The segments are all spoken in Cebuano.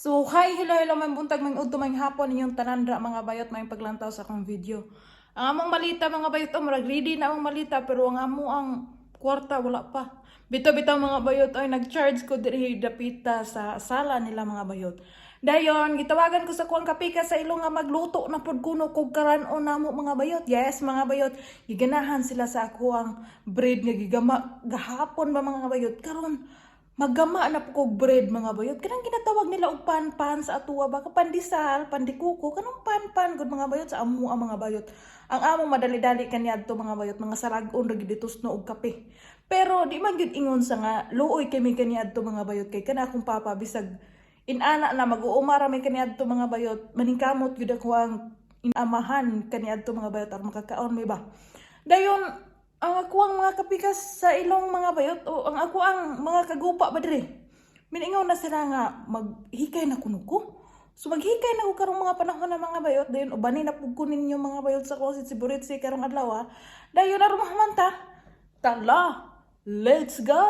So, hi, hello, hello, maayong buntag, maayong udto, maayong hapon, inyong tanan ra, mga bayot, maayong paglantaw sa akong video. Ang among malita, mga bayot, oh, murag ready na among malita, pero ang amo ang kwarta, wala pa. Bitaw bitaw, mga bayot, ay nag-charge ko diri dapita sa sala nila, mga bayot. Dayon, gitawagan ko sa kuang kapika sa ilong nga magluto na pud kuno kog karan-on namo, mga bayot. Yes, mga bayot, giganahan sila sa ako ang bread nga gigama gahapon ba, mga bayot. Karon maggama na po kog bread, mga bayot. Kanang ginatawag nila og pan-pan sa atuwa ba, pandisal, pandikuko, kanang pan-pan gud, mga bayot, sa amo ang mga bayot. Ang among madali-dali kaniadto, mga bayot, mga sarag-on ra gid no og kape. Pero di man gyud ingon sa nga luoy kami kaniadto, mga bayot, kay kana akong papa bisag inana na mag-uuma ra may kaniadto, mga bayot, maningkamot gyud ako ang inamahan kaniadto, mga bayot, aron makakaon may ba. Dayon ang ako ang mga kapikas sa ilong, mga bayot, o ang ako ang mga kagupa ba dire. Miningaw na sila nga maghikay na kuno ko. So maghikay na ko karong mga panahon na, mga bayot, dayon ubani na pug ko ninyo, mga bayot, sa ko si Buritsi karong adlaw. Dayon aron mahamanta. Tala, let's go.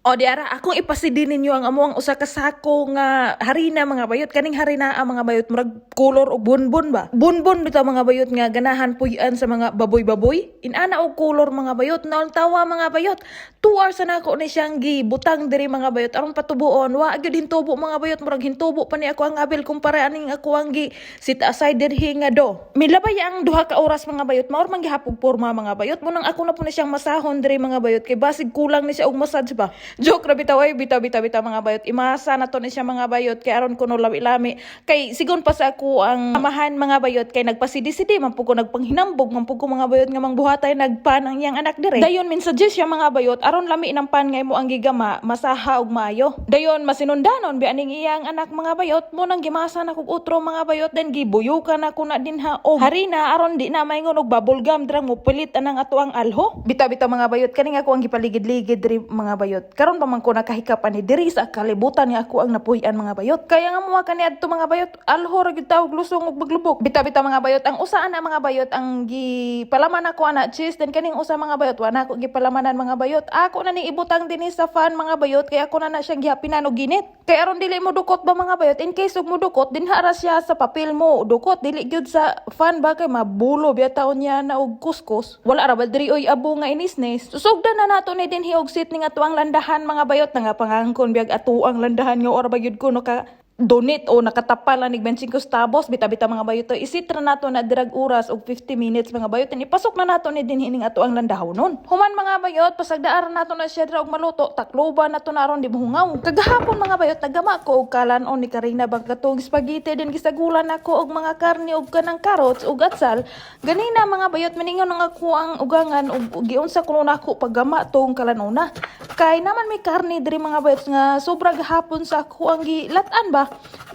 O di ara akong ipasidi ninyo ang amuang usa ka sako nga harina, mga bayot. Kaning harina ang mga bayot, murag color og bonbon ba. Bonbon bitaw, mga bayot, nga ganahan puy-an sa mga baboy-baboy. Inana og color, mga bayot. Naon tawa, mga bayot. 2 hours na ako ni siyang gibutang diri, mga bayot, aron patubuon. Wa gyud hintubo, mga bayot, murag hintubo pa ni ako ang abil kumpara aning ako ang gi sit aside dirhi nga do. Milabay ang 2 ka oras, mga bayot. Maor man gihapog porma, mga bayot. Munang ako na po ni siyang masahon diri, mga bayot, kay basig kulang ni siya og massage ba. Joke ra bitaw ay, bitaw bitaw bitaw, mga bayot. Imasa na to ni siya, mga bayot, kay aron kuno lami-lami. Kay sigon pa sa ako ang amahan, mga bayot, kay nagpasidi-sidi man pud ko, nagpanghinambog man pud ko, mga bayot, nga mangbuhatay nagpan ang iyang anak dire. Dayon min suggest siya, mga bayot, aron lami ng pan nga imo ang gigama, masaha og maayo. Dayon masinundanon bi aning iyang anak, mga bayot, mo nang gimasa na kog utro, mga bayot, then gibuyukan na ko na dinha og harina aron di na maingon og bubble gum drang mo pilit anang ato ang alho. Bitaw bitaw, mga bayot, kaning ako ang gipaligid-ligid diri, mga bayot. Karon pa man ko nakahikap ani diri sa kalibutan nga ako ang napuy-an, mga bayot. Kaya nga mga kaniadto, mga bayot, alho ra gyud tawag lusong og maglubok. Bitaw bitaw, mga bayot, ang usa ana, mga bayot, ang gipalaman ako ana cheese, then kaning usa, mga bayot, wa na ako gipalamanan, mga bayot. Ako na ni ibutang dinhi sa fan, mga bayot, kay ako na na siyang gihapinan og ginit. Kay aron dili mo dukot ba, mga bayot, in case og mo dukot, dinha ra siya sa papel mo dukot, dili gyud sa fan ba, kay mabulo biya taon niya na og kuskus. Wala ra ba diri oy abo nga inisnes. Susugdan na nato ni dinhi og sit ning atuang landahan, mga bayot, nga pangangkon biyag atuang landahan nga ora ba gyud ko no ka donate o nakatapal lang nig 25 centavos. Bita-bita, mga bayot, to isitra nato na dirag oras og 50 minutes, mga bayot, and ipasok na nato ni dinhi ning ato ang landahon nun. Human, mga bayot, pasagdaan nato na siya dira og maluto, takloban nato na aron di mohungaw. Kagahapon, mga bayot, nagama ko og kalan-on ni Karina bang katong spaghetti din, gisagulan nako og mga karne og kanang carrots ug atsal. Ganina, mga bayot, miningon ang ako ang ugangan og giunsa kuno nako paggama tong kalanuna, kay naman may karne diri, mga bayot, nga sobra gahapon sa ako ang gilatan ba.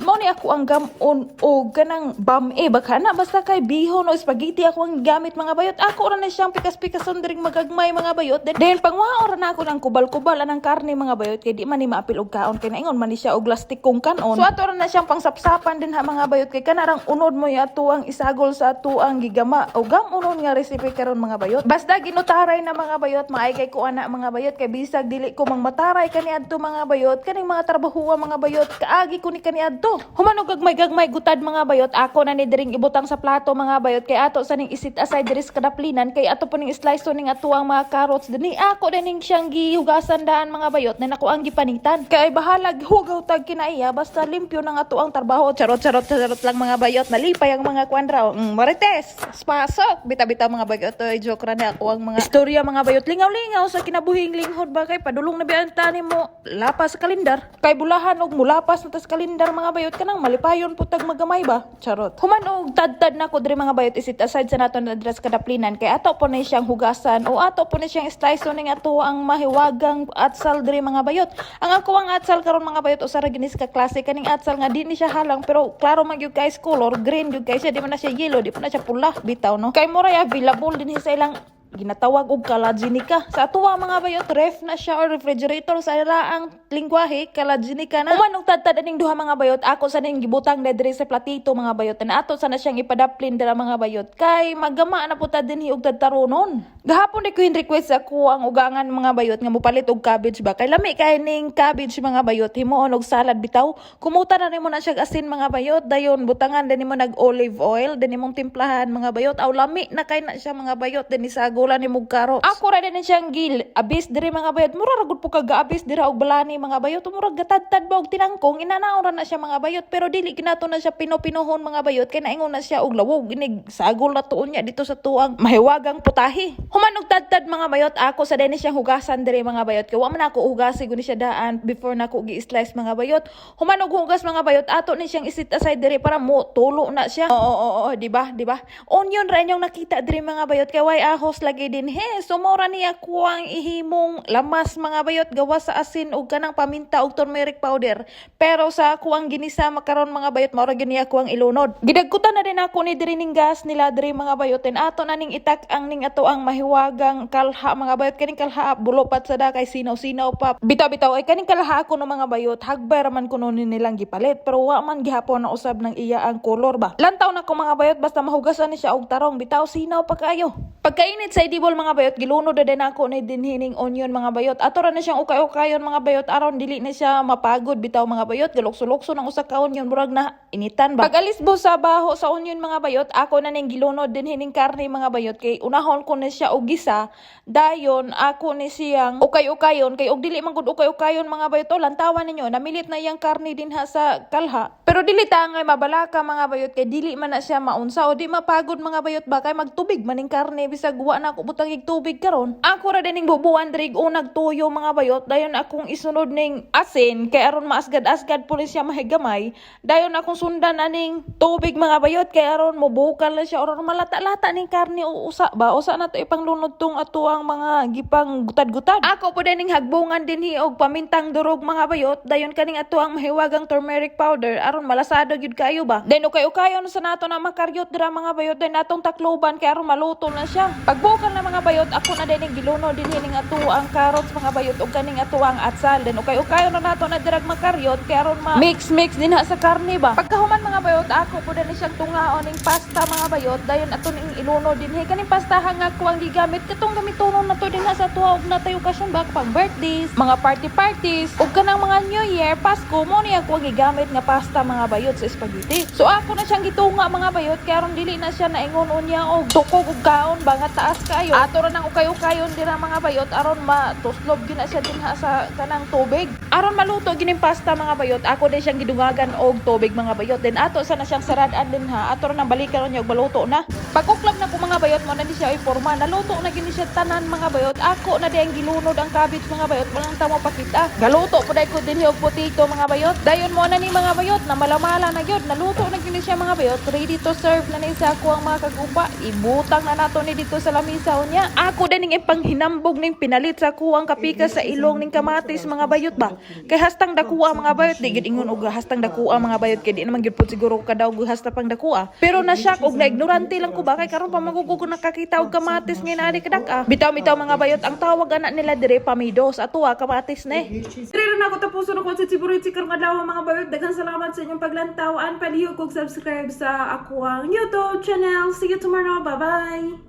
Mao ni ako ang gamon o ganang bam-e baka na, basta kay bihon o spaghetti ako ang gamit, mga bayot. Ako ra na siyang pikas-pikason diring magagmay, mga bayot. Then pangwaon ra na ako ng kubal-kubal anang karne, mga bayot, kay di man ni maapil og kaon, kay naingon man ni siya og lastik kong kanon. So ato ra na siyang pangsapsapan din ha, mga bayot, kay kanarang unod mo ato ang isagol sa ato ang gigama o gamonon nga recipe karon, mga bayot. Basta ginutaray na, mga bayot, maay kay ko ana, mga bayot, kay bisag dili ko mang mataray kaniadto, mga bayot, kaning mga trabahuwa, mga bayot, kaagi ko ni kaniadto. Human og gagmay-gagmay gutad, mga bayot, ako na ni diring ibutang sa plato, mga bayot, kay ato sa ning isit aside diri sa kadaplinan, kay ato po ning slice ning ato ang mga carrots dinhi. Ako na ning siyang gihugasan daan, mga bayot, na nako ang gipanitan. Kay bahalag hugaw tag kinaiya, basta limpyo ng ato ang trabaho. Charot charot charot lang, mga bayot, nalipay ang mga kwandraw. Marites, pasok. Bita-bita, mga bayot, oy, joke ra na ako ang mga istorya, mga bayot. Lingaw-lingaw sa kinabuhing linghod ba, kay padulong na biyan tani mo lapas sa kalendar. Kay bulahan og mulapas na tas kalendar, mga bayot, kanang malipayon putag magamay ba. Charot. Human og tad-tad na ko diri, mga bayot, isit aside sa nato na address kadaplinan, kay ato po na siyang hugasan o ato po na siyang slice ning ato ang mahiwagang atsal diri, mga bayot. Ang ako ang atsal karon, mga bayot, usa ra ginis ka klase kaning atsal nga di ni siya halang, pero klaro man gyud guys, color green gyud guys siya, di man na siya yellow, di pa na siya pula bitaw no. Kay mo ra available din sa ilang ginatawag og kalajinika. Sa atuwa, mga bayot, ref na siya or refrigerator sa ira ang lingwahe, kalajinika na. Human og tadtad aning duha, mga bayot, ako sa ning gibutang na diri sa platito, mga bayot. Na ato sana siyang ipadaplin dira, mga bayot, kay magama na po ta dinhi og tadtaronon. Gahapon di ko yung request ako ang ugangan, mga bayot, nga mopalit og cabbage ba, kay lami kay ning cabbage, mga bayot, himuon og salad bitaw. Kumuta na nimo na siya asin, mga bayot, dayon butangan din nimo nag olive oil, din nimong timplahan, mga bayot. Aw, lami na kay na siya, mga bayot, din isagula ni mog carrots. Ako ra din siyang gil abis diri, mga bayot, mura ra gud po kagaabis dira og balani, mga bayot, murag gatadtad ba og tinangkong inanaw ra na siya, mga bayot, pero dili kinato na siya pino-pinohon, mga bayot, kay naingon na siya og lawog inig sagol na tuon niya dito sa tuang mahiwagang putahe. Human og tadtad, mga bayot, ako sa dinhi siyang hugasan diri, mga bayot, kay wa man ako hugasi guni siya daan before nako gi-slice, mga bayot. Human og hugas, mga bayot, ato ni siyang isit aside diri para mo tulo na siya. Oo, di ba? Di ba? Onion ra inyong nakita diri, mga bayot, kay way ahos lagi din he. So mao ra ni ako ang ihimong lamas, mga bayot, gawa sa asin ug kanang paminta ug turmeric powder. Pero sa ako ang ginisa makaron, mga bayot, mao ra gyud ni ako ang ilunod. Gidagkutan na din ako ni diri ning gas nila diri, mga bayot, and ato na ning itak ang ning ato ang mahiwagang kalha, mga bayot. Kaning kalha bulopat sa da kay sinaw-sinaw pa. Bitaw-bitaw ay kaning kalha ako no, mga bayot, hagbay ra man kuno ni nilang gipalit, pero wa man gihapon na usab ng iya ang kolor ba. Lantaw na ko, mga bayot, basta mahugasan ni siya og tarong bitaw, sinaw pa kayo. Pagkainit sa idibol, mga bayot, gilunod na din ako ni dinhining onion, mga bayot. Ato ra na siyang ukay-ukayon, mga bayot, aron dili na siya mapagod bitaw, mga bayot. Galukso-lukso ng usa ka onion, murag na initan ba. Pag-alis bo sa baho sa onion, mga bayot, ako na ning gilunod din hining karne, mga bayot, kay unahon ko na siya og gisa, dayon ako ni siyang ukay-ukayon, kay og dili man gud ukay-ukayon, mga bayot, oh, lantawan ninyo namilit na iyang karne dinha sa kalha. Pero dili ta ngay mabalaka, mga bayot, kay dili man na siya maunsa o di mapagod, mga bayot ba, kay magtubig maning karne bisag wa na ako butang ig tubig karon. Ako ra dining bubuan diri unag tuyo, mga bayot, dayon akong isunod ning asin kay aron maasgad-asgad po ni siya mahigamay, dayon akong sundan aning tubig, mga bayot, kay aron mobukal na siya or malata-lata ning karne o usa ba usa na to ipanglunod tong ato ang mga gipang gutad-gutad. Ako po dining hagbungan dinhi og pamintang durog, mga bayot, dayon kaning ato ang mahiwagang turmeric powder aron malasado gyud kayo ba. Then ukay-ukayon sa nato na makaryot dira, mga bayot, then atong takloban kay aron maluto na siya. Pagbukal na, mga bayot, ako na dining gilunod dinhi ning ato ang carrots, mga bayot, ug kaning ato ang atsal, then ukay-ukayon na nato na dirag makaryot kay aron ma mix mix dinha sa karne ba. Pagkahuman, mga bayot, ako po dali siyang tungaon ning pasta, mga bayot, dayon ato ning ilunod dinhi. Kaning pasta nga ako ang gigamit, katong gamitonon na to dinha sa tuwa og natay okasyon ba, pang birthdays, mga party parties ug kanang mga New Year, Pasko, mo ni ako ang gigamit nga pasta, mga bayot, sa spaghetti. So ako na siyang gitunga, mga bayot, kay aron dili na siya naingon unya og tukog og kaon ba nga taas kayo. Ato ra nang ukay-ukayon dira, mga bayot, aron matuslob gyud na siya dinha sa kanang tubig. Aron maluto gining pasta, mga bayot, ako din siyang gidungagan og tubig, mga bayot, then ato sa na siyang saradan din ha, ato ra nang balikan niya og maluto na. Pagkuklab na ko, mga bayot, mo na di siya ay forma, naluto na gini siya tanan, mga bayot. Ako na di ang gilunod ang cabbage, mga bayot, walang tamo pakita. Galuto po ko dinhi og potato, mga bayot, dayon mo na ni, mga bayot, na malamala na gyud, naluto na gini siya, mga bayot, ready to serve na ni sa ako ang mga kagupa. Ibutang na nato ni dito sa lamisa unya. Ako din ning ipanghinambog ning pinalit sa kuang kapika sa ilong ning kamatis, mga bayot ba, kay hastang dakuha, mga bayot, di gid ingon og hastang dakuha, mga bayot, kay di naman gyud pud siguro kadaog hasta pang dakuha, pero na shock og na ignorante lang ko ba, kay karon pa magugo ko nakakita og kamatis ngayon ani kadak-a. Bitaw bitaw, mga bayot, ang tawag ana nila dire pamidos, ato kamatis ne. Diri na ako tapuson ako sa Chiburitsi karong adlaw, mga bayot. Daghang salamat sa inyong paglantaw. An palihog kog subscribe sa ako ang YouTube channel. See you tomorrow. Bye bye.